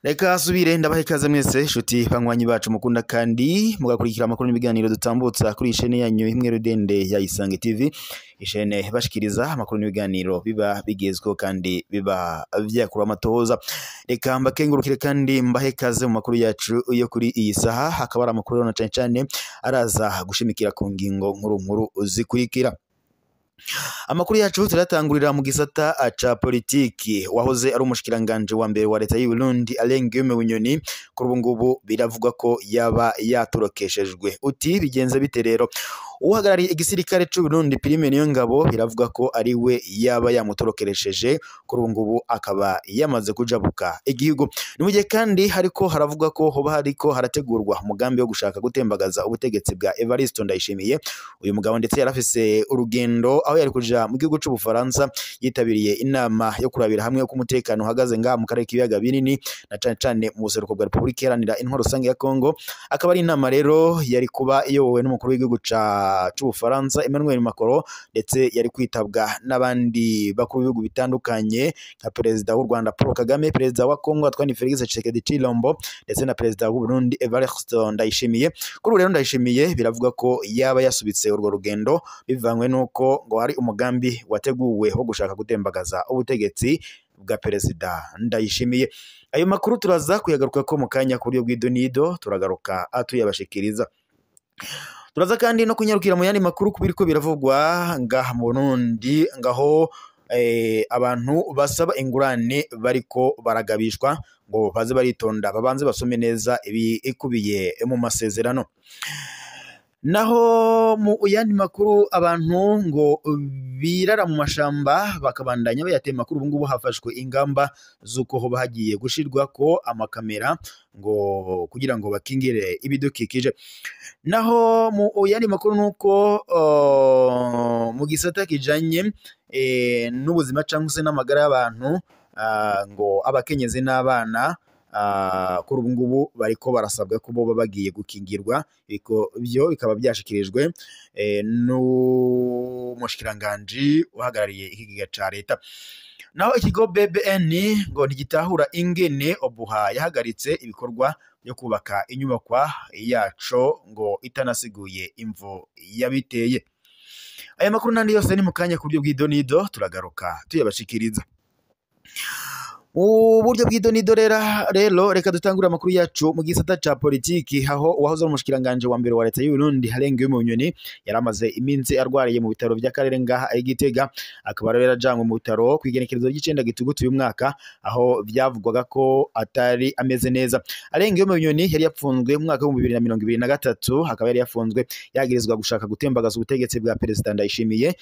Reka subire ndabahe ikaze mwese shuti banywanyi bacu mukunda kandi mugakurikira amakuru n'ibiganiro dutambutsa kuri ishene yanyu imwe rudende ya Isange TV, ishene bashikiriza amakuru n'ibiganiro biba bigezweho kandi biba vyakura amatohoza. Reka mbakengurukire kandi mbahe ikaze mu makuru yacu yo kuri iyi saha, hakaba ari amakuru na cane cane araza gushimikira ku ngingo nkuru nkuru zikurikira. Amakuru yacu turatangurira mu gisata ca politiki. Wahoze ari umushikiranganje wa mbere wa leta y'u Burundi Alain Guillaume Bunyoni, kuri ubu ngubu biravugwa ko yaba yatorokeshejwe. Uti bigenze bite rero? Uhagarariye igisirikare c'u Burundi Prime Niyongabo biravuga ko ari we yaba yamutorokeresheje, kuri ubu ngubu akaba yamaze kujabuka igihugu. Ni mu gihe kandi hariko haravugwa ko hoba hariko harategurwa umugambi wo gushaka gutembagaza ubutegetsi bwa Evariste Ndayishimiye. Uyu mugabo ndetse yarafise urugendo aho yari kuja mu gihugu c'Ubufaransa, yitabiriye inama yo kurabira hamwe uko umutekano uhagaze ngaha mu karere k'ibiyaga binini na cane cane mu buseruko bwa Repubulika Iharanira Intwaro Rusange ya Kongo. Akaba ari inama rero yari kuba iyobowe n'umukuru w'igihugu c'Ubufaransa Emmanuel Macron, ndetse yari kwitabwa n'abandi bakuru b'ibihugu bitandukanye nka perezida w'u Rwanda Paul Kagame, perezida wa Kongo Antoine Felix Tshisekedi Tshilombo, ndetse na perezida w'u Burundi Evariste Ndayishimiye. Kuri ubu rero Ndayishimiye biravuga ko yaba yasubitse urwo rugendo bivanywe n'uko ngo hari umugambi wateguwe wo gushaka gutembagaza ubutegetsi bwa perezida Ndayishimiye. Ayo makuru turaza kuyagaruka ko mu kanya ku buryo bw'idonido, turagaruka atuyabashikiriza. Turaza kandi no kunyarukira mu yandi makuru kubiriko biravugwa ngaha mu Burundi, ngaho abantu basaba ingurane bariko baragabishwa ngo baze baritonda babanze basome neza ibikubiye mu masezerano. Naho mu yandi makuru, abantu ngo birara mu mashamba bakabandanya bayatema, kuri ubu ngubu hafashwe ingamba z'uko hoba hagiye gushirwa ko amakamera ngo kugira ngo bakingire ibidukikije. Naho mu yandi makuru nuko mu gisata kijanye n'ubuzima cyangwa se n'amagara y'abantu, ngo abakenyezi n'abana kuri ubu ngubu bariko barasabwa ko boba bagiye gukingirwa. Ibyo bikaba byashikirijwe n'umushikiranganji uhagarariye ikigega ca leta. Naho ikigo BBN ngo ntigitahura ingene Obuha yahagaritse ibikorwa byo kubaka inyubakwa yaco ngo itanasiguye imvo yabiteye. Aya makuru n'andi yose ni mu kanya ku buryo bw'idonido, turagaruka tuyabashikiriza. Uburyo bw'idonido rero reka dutangure amakuru yacu mu gisata ca politiki, aho uwahoze ari umushikiranganje wa mbere wa leta y'u Burundi Alain Guillaume Bunyoni yaramaze iminsi arwariye mu bitaro by'akarere ngaha i Gitega, akaba rero yarajanywe mu bitaro kw'igenekerezo ry'icenda gitugutu uyu mwaka, aho vyavugwaga ko atari ameze neza. Alain Guillaume Bunyoni yari yapfunzwe mu mwaka w'ibihumbi bibiri na mirongo ibiri na gatatu, akaba yari yafunzwe yagirizwa gushaka gutembagaza ubutegetsi bwa perezida Ndayishimiye.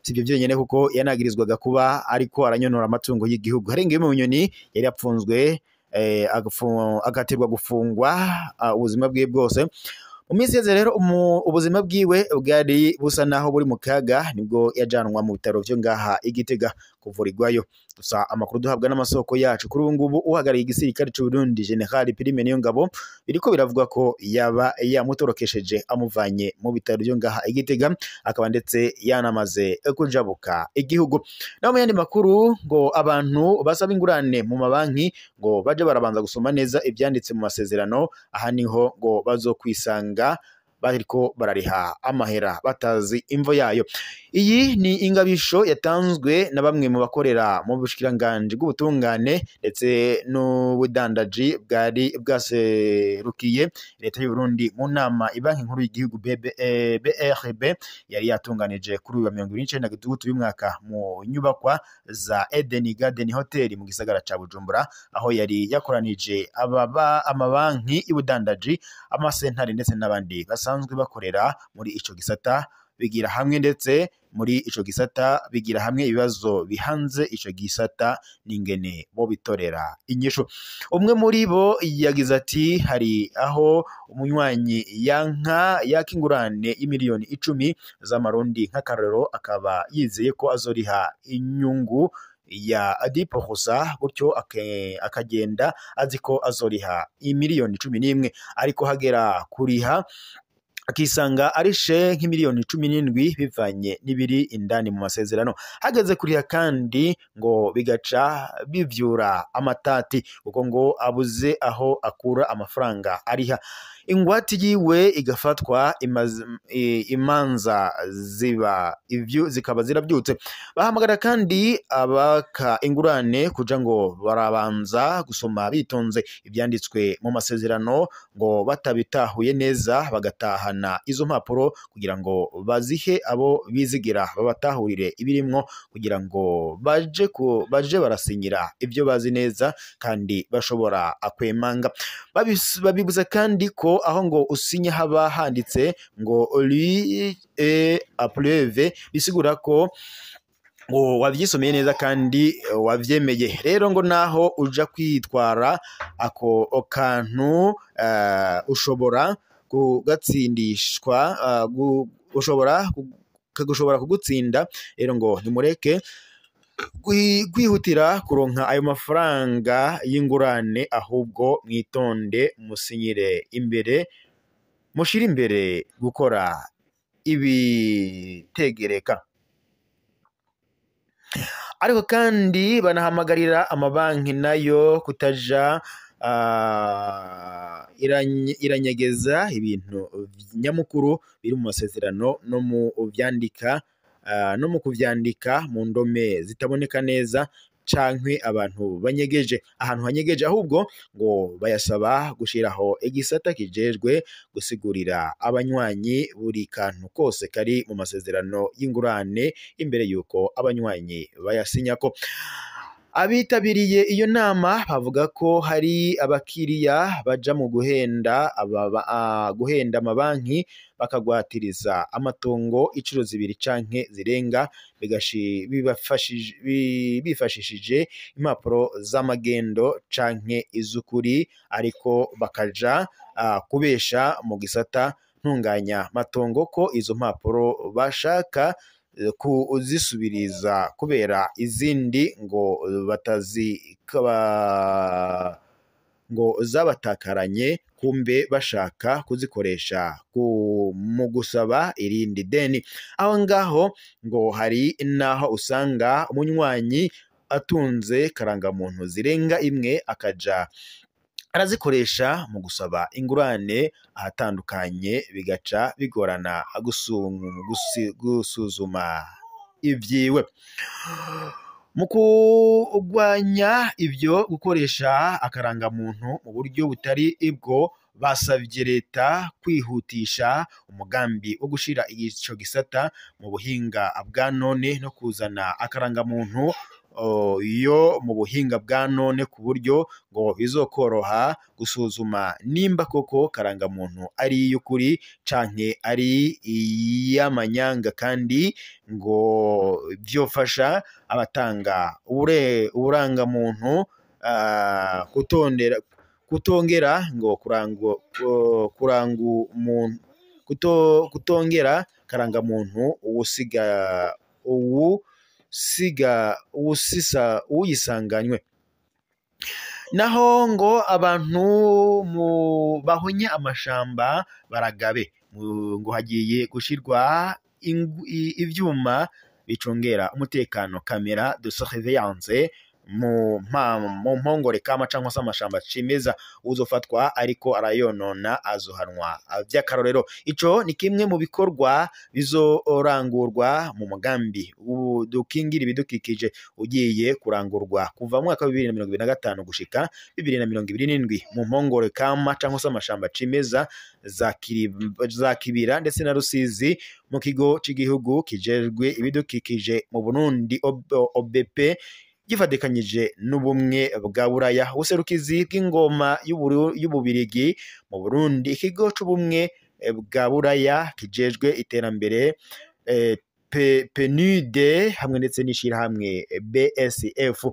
Sivyo vyenyene kuko yanagirizwaga kuba ariko aranyonora amatungo y'igihugu. Alain Guillaume Bunyoni yari yapfunzwe agaterwa gufungwa ubuzima bwiwe bwose. Mu minsi iheze rero ubuzima bwiwe bwari busa naho buri mu kaga, nibwo yajanwa mu bitaro vyo ngaha i Gitega kuvurirwayo. Gusa amakuru duhabwa n'amasoko yacu kuri ubu ngubu, uhagarariye igisirikare c'u Burundi General Prime Niyongabo biriko biravuga ko yaba yamutorokesheje amuvanye mu bitaro vyo ngaha i Gitega, akaba ndetse yanamaze kujabuka igihugu. Naho mu yandi makuru ngo abantu basaba ingurane mu mabanki ngo baje barabanza gusoma neza ivyanditse mu masezerano, aha niho ngo bazokwisanga bariko barariha amahera batazi imvo yayo. Iyi ni ingabisho yatanzwe na bamwe mu bakorera mu bushikiranganji bw'ubutungane ndetse n'ubudandaji bwari bwaserukiye leta y'u Burundi mu nama ibanki nkuru y'igihugu BRB yari yatunganije kuri uyu wa 29 gitugutu uyu mwaka mu nyubakwa za Eden Garden Hotel mu gisagara ca Bujumbura, aho yari yakoranije amabanki y'ubudandaji, amasentare ndetse n'abandi basanzwe bakorera muri ico gisata, bigira hamwe ndetse muri ico gisata bigira hamwe ibibazo bihanze ico gisata n'ingene bo bitorera inyishu. Umwe muri bo yagize ati hari aho umunywanyi yanka yakingurane y'imiliyoni 10 z'amarundi nk'akarorero, akaba yizeye ko azoriha inyungu ya 10%, gutyo akagenda azi ko azoriha imiliyoni 11, ariko hagera kuriha akisanga arishe nk'imiliyoni 17 bivanye n'ibiri indani mu masezerano. Hageze kuriha kandi ngo bigaca bivyura amatati, kuko ngo abuze aho akura amafaranga ariha, ingwate yiwe igafatwa, imanza ziba ivyo zikaba zirabyutse. Bahamagara kandi abaka ingurane kuja ngo barabanza gusoma bitonze ibyanditswe mu masezerano, ngo batabitahuye neza bagatahana izo mpapuro kugira ngo bazihe abo bizigira babatahurire ibirimwo, kugira ngo baje barasinyira ibyo bazi neza kandi bashobora akwemanga. Babibuza kandi ko aho ngo usinya haba handitse ngo lui et approuvé, bisigura ko ngo wavyisomeye neza kandi wavyemeye. Rero ngo naho uja kwitwara ako kantu ushobora kugatsindishwa, ushobora kugutsinda. Rero ngo nimureke kwihutira kuronka ayo mafaranga y'ingurane, ahubwo mwitonde musinyire imbere, mushire imbere gukora ibitegereka. Ariko kandi banahamagarira amabanki nayo kutaja iranyegeza ibintu nyamukuru biri mu masezerano no mu vyandika, no mu kuvyandika mu ndome zitaboneka neza canke abantu banyegeje ahantu hanyegeje, ahubwo ngo bayasaba gushiraho igisata kijejwe gusigurira abanywanyi buri kantu kose kari mu masezerano y'ingurane imbere yuko abanywanyi bayasinyako. Abitabiriye iyo nama bavuga ko hari abakiriya baja mu guhenda amabanki bakagwatiriza amatongo incuro zibiri canke zirenga, bifashishije impapuro z'amagendo canke iz'ukuri, ariko bakaja kubesha mu gisata ntunganya matongo ko izo mpapuro bashaka kuzisubiriza kubera izindi ngo ngo zabatakaranye, kumbe bashaka kuzikoresha mu gusaba irindi deni. Aho ngaho ngo hari naho usanga umunywanyi atunze karangamuntu zirenga imwe akaja arazikoresha mu gusaba ingurane ahatandukanye, bigaca bigorana gusuzuma ivyiwe. Mu kurwanya ibyo gukoresha akarangamuntu mu buryo butari ibwo, basabye leta kwihutisha umugambi wo gushira ico gisata mu buhinga bwa none no kuzana akarangamuntu yo mu buhinga bwa none, ku buryo ngo bizokoroha gusuzuma nimba koko karangamuntu ari iy'ukuri canke ari iy'amanyanga, kandi ngo vyofasha abatanga uburangamuntu kutongera ngo kutongera karangamuntu uyisanganywe. Naho ngo abantu mu bahonye amashamba baragabe, ngo hagiye gushirwa ivyuma bicungera umutekano, kamera de surveillance mu mpongore kama cyangwa se amashamba cimeza, uzofatwa ariko arayonona azohanwa by'akarorero. Ico ni kimwe mu bikorwa bizorangurwa mu mugambi dukingira ibidukikije ugiye kurangurwa kuva mu mwaka wa 2025 gushika 2027 mu mpongore kama cyangwa se amashamba cimeza za Kibira ndetse na Rusizi mu kigo c'igihugu kijejwe ibidukikije mu Burundi OBP gifatikanyije n'ubumwe bwa Buraya, ubuserukizi bw'ingoma y'Ububirigi mu Burundi, ikigo c'ubumwe bwa Buraya kijejwe iterambere PNUD hamwe ndetse n'ishirahamwe BSF.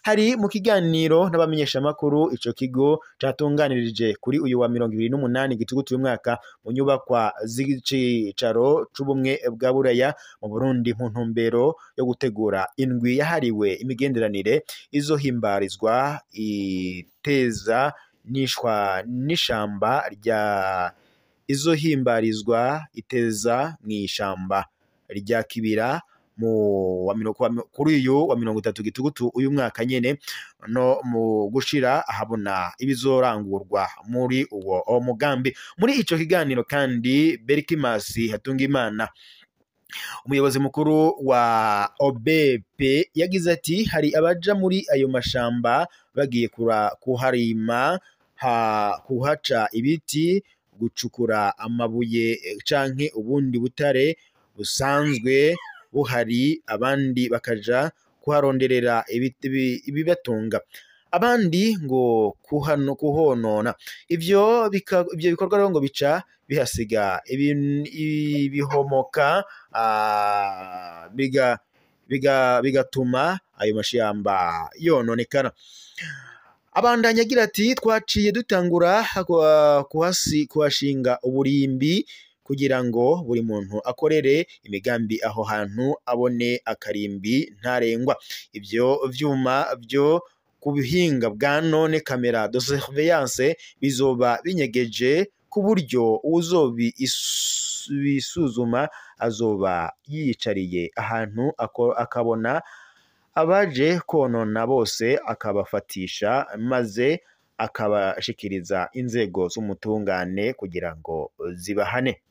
Hari mu kiganiro n'abamenyeshamakuru ico kigo catunganirije kuri uyu wa 28 gitugutu y'umwaka mu nyubakwa z'icicaro c'ubumwe bwa Buraya mu Burundi, mu ntumbero yo gutegura indwi yahariwe imigenderanire izohimbarizwa iteza n'ishamba rya izohimbarizwa iteza mw'ishamba rya Kibira mu wa kuri uyu wa 30 Gitugutu uyu mwaka nyene, no mu gushira ahabona ibizorangurwa muri uwo mugambi. Muri ico kiganiro kandi Berkimas Hatungimana, umuyobozi mukuru wa OBP, yagize ati hari abaja muri ayo mashamba bagiye kuharima, kuhaca ibiti, gucukura amabuye canke ubundi butare busanzwe buhari, abandi bakaja kuharonderera ibibatunga, abandi ngo kuhonona. Ivyo bikorwa rero ngo bica bihasiga ibihomoka, bigatuma ayo mashamba yononekana. Abandanya agira ati twaciye dutangura kuhashinga uburimbi kugira ngo buri muntu akorere imigambi aho hantu abone akarimbi ntarengwa. Ivyo vyuma vyo ku buhinga bwa none, kamera de surveillance, bizoba binyegeje ku buryo uwuzobisuzuma azoba yiyicariye ahantu akabona abaje konona bose, akabafatisha maze akabashikiriza inzego z'umutungane kugira ngo zibahane.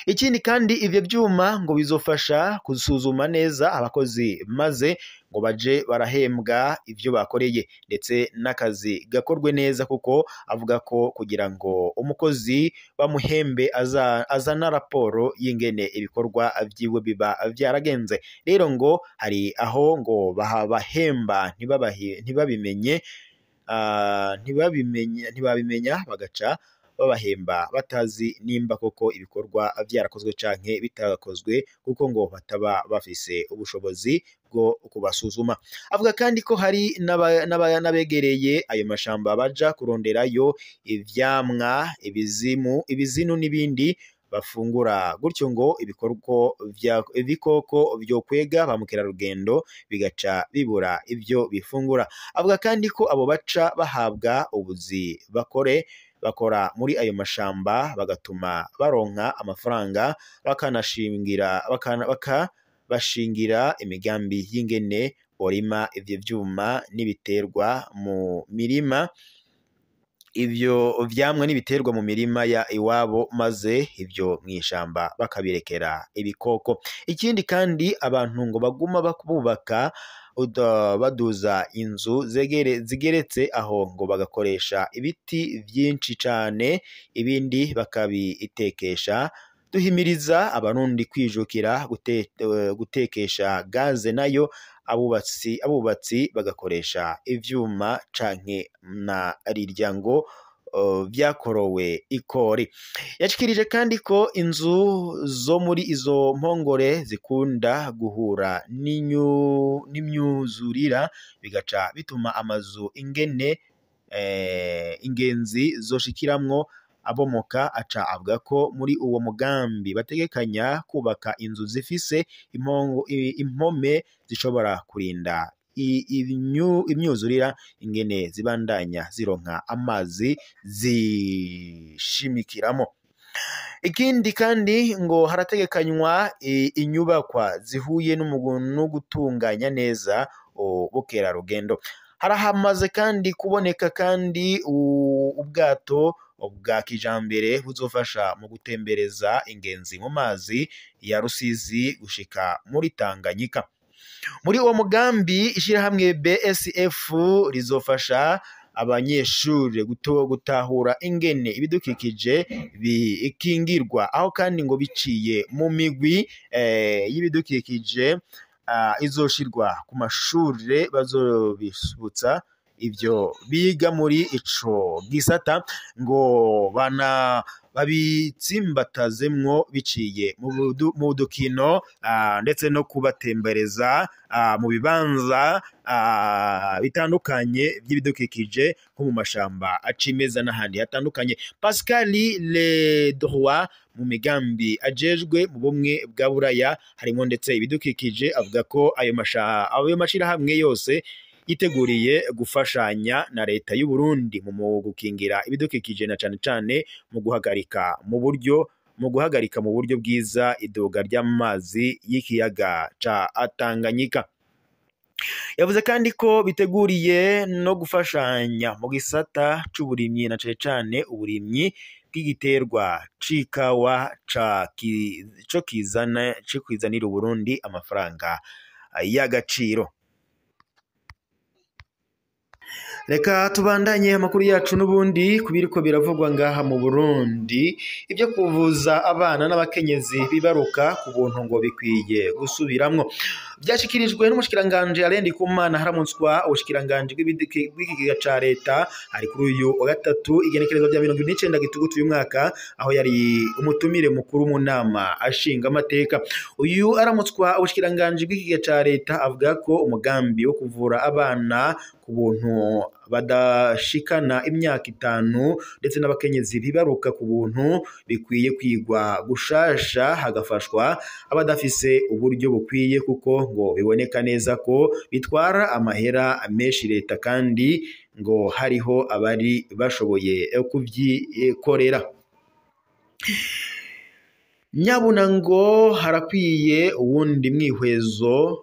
Ikindi kandi ivyo vyuma ngo bizofasha gusuzuma neza abakozi maze ngo baje barahembwa ivyo bakoreye, ndetse n'akazi gakorwe neza, kuko avuga ko kugira ngo umukozi bamuhembe azana raporo y'ingene ibikorwa vyiwe biba vyaragenze. Rero ngo hari aho ngo bahemba ntibabimenye, ntibabimenya, bagaca babahemba batazi nimba koko ibikorwa vyarakozwe canke bitakozwe, kuko ngo bataba bafise ubushobozi bwo kubasuzuma. Avuga kandi ko hari n'abegereye ayo mashamba baja kuronderayo ivyamwa, ibizinu n'ibindi bafungura, gutyo ngo ibikoko vyo kwega ba mukerarugendo bigaca bibura ivyo bifungura. Avuga kandi ko abo baca bahabwa ubuzi bakora muri ayo mashamba, bagatuma baronka amafaranga, bakabashingira imigambi y'ingene borima ivyo vyuma n'ibiterwa mu mirima, ivyo vyamwa n'ibiterwa mu mirima ya iwabo, maze ivyo mw'ishamba bakabirekera ibikoko. Ikindi kandi abantu ngo baguma bubaka baduza inzu zigeretse aho ngo bagakoresha ibiti vyinshi cane, ibindi bakabitekesha. Duhimiriza abarundi kwijukira gutekesha gaze, nayo abubatsi bagakoresha ivyuma canke na rirya ngo vyakorowe ikori. Yashikirije kandi ko inzu zo muri izo mpongore zikunda guhura n'imyuzurira, bigaca bituma amazu ingene ingenzi zoshikiramwo abomoka. Aca avuga ko muri uwo mugambi bategekanya kubaka inzu zifise impome zishobora kurinda imyuzurira, ingene zibandanya zironka amazi zishimikiramo. Ikindi kandi ngo harategekanywa inyubakwa zihuye no gutunganya neza ubukerarugendo. Harahamaze kandi kuboneka kandi ubwato bwa kijambere buzofasha mu gutembereza ingenzi mu mazi ya Rusizi gushika muri Tanganyika. Muri uwo mugambi ishirahamwe BSF rizofasha abanyeshure gutahura ingene ibidukikije bikingirwa, aho kandi ngo biciye mu migwi y'ibidukikije izoshirwa ku mashure, bazobibutsa ivyo biga muri ico gisata, ngo bana babitsimbatazemwo biciye mu dukino, ndetse no kubatembereza mu bibanza bitandukanye by'ibidukikije nko mu mashamba acimeza n'ahandi hatandukanye. Pascal Le Droit, mu migambi ajejwe mu bumwe bwa Buraya harimo ndetse ibidukikije, avuga ko ayo mashirahamwe yose yiteguriye gufashanya na leta y'u Burundi mu gukingira ibidukikije na cane cane mu guhagarika mu buryo bwiza iduga ry'amazi y'ikiyaga ca Tanganyika. Yavuze kandi ko biteguriye no gufashanya mu gisata c'uburimyi na cane cane uburimyi bw'igiterwa c'ikawa co kizanira Uburundi amafaranga y'agaciro. Reka tubandanye amakuru yacu n'ubundi kubiriko biravugwa ngaha mu Burundi. Ibyo kuvuza abana n'abakenyezi bibaruka ku buntu ngo bikwiye gusubiramwo byashikirijwe n'umushikiranganje Alain Ndikumana haramutswa ubushikiranganje bw'ikigega ca leta ari kuri uyu wa gatatu igenekerezo rya 29 Gitugutu uyu mwaka, aho yari umutumire mukuru mu nama ashinga amateka. Uyu aramutswa ubushikiranganje bw'ikigega ca leta avuga ko umugambi wo kuvura abana ku buntu badashikana imyaka 5 ndetse n'abakenyezi bibaruka ku buntu bikwiye kwigwa gushasha, hagafashwa abadafise uburyo bukwiye, kuko ngo biboneka neza ko bitwara amahera menshi leta kandi ngo hariho abari bashoboye kuvyikorera. Nyabuna ngo harakwiye uwundi mwihwezo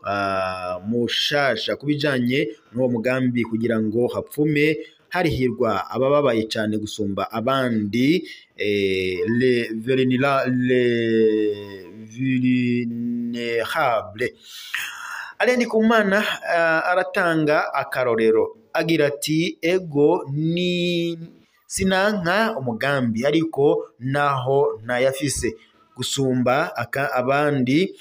mushasha kubijanye n'uwo mugambi kugira ngo hapfume harihirwa abababaye cyane gusumba abandi, les vulnérables. Alain Ndikumana aratanga akarorero agira ati ego ni sinanka umugambi ariko naho ntayafise gusumba aka abandi,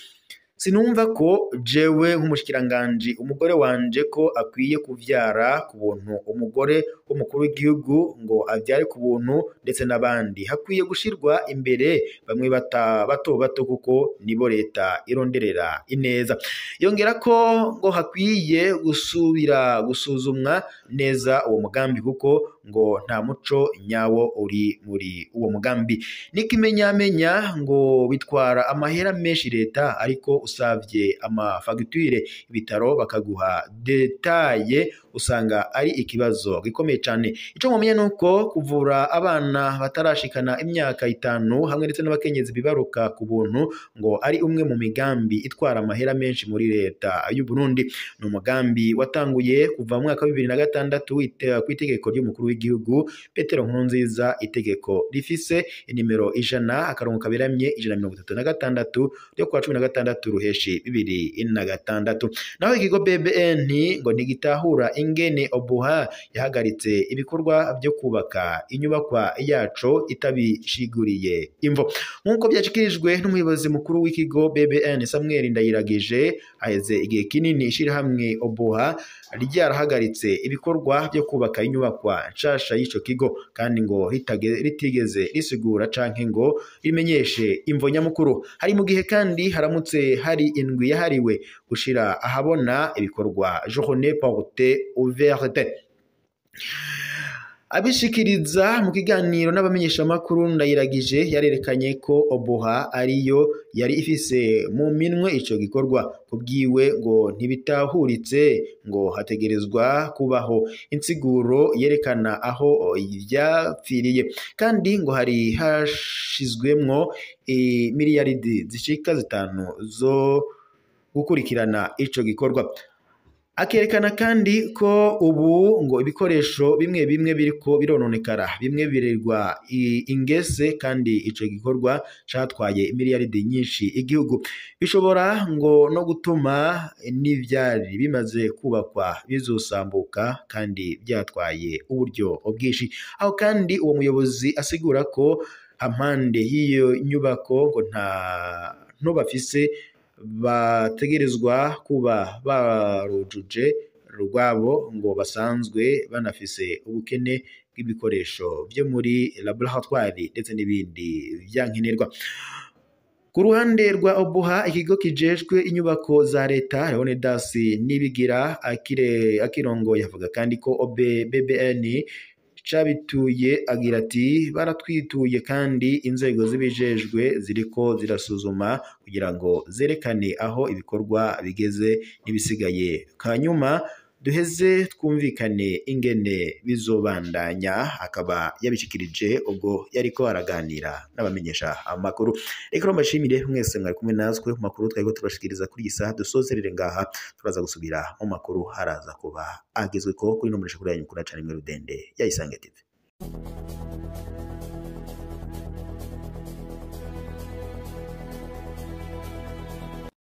sinumva ko jewe nk'umushikiranganje umugore wanje ko akwiye kuvyara ku buntu, umugore w'umukuru w'igihugu ngo avyare ku buntu ndetse n'abandi. Hakwiye gushirwa imbere bamwe bato bato kuko nibo leta ironderera ineza. Yongera ko ngo hakwiye gusubira gusuzumwa neza uwo mugambi kuko ngo nta muco nyawo uri muri uwo mugambi. N'ikimenyamenya ngo bitwara amahera menshi leta, ariko usavye amafagitire ibitaro bakaguha detaye usanga ari ikibazo gikomeye cyane. Ico mwomenya nuko kuvura abana batarashikana imyaka 5 hamwe ndetse n'abakenyezi bibaruka ku buntu ngo ari umwe mu migambi itwara amahera menshi muri leta y'u Burundi. Ni umugambi watanguye kuva mu mwaka wa 2006 ku itegeko ry'umukuru w'igihugu Petero Nkurunziza, itegeko rifise inimero 100-136 ryo kwa 16 Ruheshi 2006. Naho ikigo BBN ngo ntigitahura ingene Obuha yahagaritse ibikorwa byo kubaka inyubakwa yaco itabishiguriye imvo, nkuko byashikirijwe n'umuyobozi mukuru w'ikigo BBN Samuel Ndayiragije. Haheze igihe kinini ishirahamwe Obuha ryarahagaritse ibikorwa byo kubaka inyubakwa nshasha y'ico kigo, kandi ngo ritigeze risigura canke ngo rimenyeshe imvo nyamukuru. Hari mu gihe kandi haramutse hari indwi yahariwe gushira ahabona ibikorwa journée porte ouverte. Abishikiriza mu kiganiro n'abamenyeshamakuru, Ndayiragije yarerekanye ko Obuha ariyo yari ifise mu minwe ico gikorwa. Kubwiwe ngo ntibitahuritse, ngo hategerezwa kubaho insiguro yerekana aho vyapfiriye, kandi ngo hari hashizwemwo miliyaridi zishika 5 zo gukurikirana ico gikorwa. Akerekana kandi ko ubu ngo ibikoresho bimwe bimwe biriko birononekara, bimwe birerwa ingese, kandi ico gikorwa catwaye miliyaridi nyinshi igihugu. Bishobora ngo no gutuma n'ivyari bimaze kubakwa bizosambuka kandi byatwaye uburyo bwinshi. Aho kandi uwo muyobozi asigura ko hampande y'iyo nyubako ngo nta ntobafise bategerezwa kuba barujuje rwabo, ngo basanzwe banafise ubukene bw'ibikoresho byo muri laboratoire ndetse n'ibindi vyankenerwa. Ku ruhande rwa Obuha, ikigo kijejwe inyubako za leta, Leonidas Nibigira akirongo yavuga kandi ko BBN cabituye agira ati baratwituye kandi inzego zibijejwe ziriko zirasuzuma kugira ngo zerekane aho ibikorwa bigeze n'ibisigaye, kanyuma duheze twumvikane ingene bizobandanya. Akaba yabishikirije ubwo yariko araganira n'abamenyesha amakuru. Reka mbashimire mwese mwari kumwe natwe mu makuru twariko turashikiriza kuri iyi saha. Dusozerere ngaha, turaza gusubira mu makuru haraza kuba agezweko kuri no muresha kuri yanyu kuri cane imwe rudende ya Isange TV.